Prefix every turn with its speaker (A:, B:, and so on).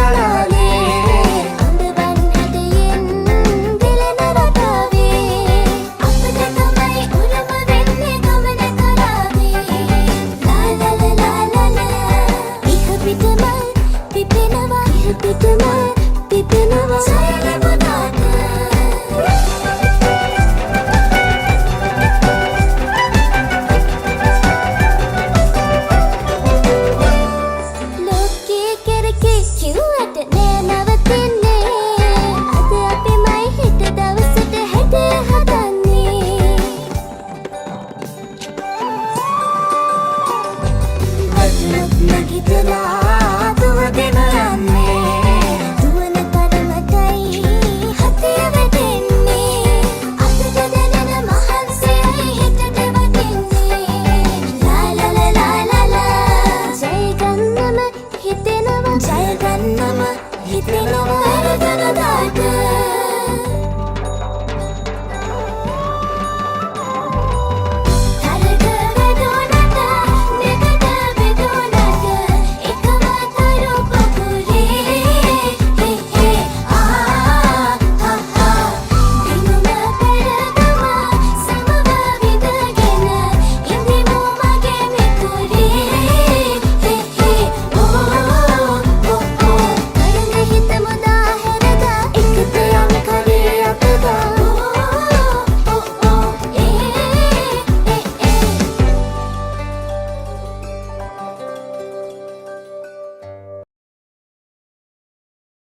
A: කලාලේ. අඳවන් හැඩයෙන් දිලෙන රටාවේ අපට තමයි උරුම වෙන්නේ ගමන කලාවේ. ලා ලා ලා ලා ලා. ඉහ පිටම පිපෙනවා, ඉහ පිටම පිපෙනවා ජය ලැබුණාට. ලෝකේ කෙරකේ කිව්වට නෑ නවතින්නේ. අද අපිමයි හෙට දවසට හැඩය හදන්නේ. වැටුණත් නැගිටලා දුවගෙන යන්නේ. දුවන තරමටයි හතිය වැටෙන්නේ. අදට දැනෙන මහන්සියයි හෙටට වටින්නේ. ලා ලා ලා ලා ලා ලා. ජය ගන්නම හිතෙනවා, ජය ගන්නම හිතෙනවා.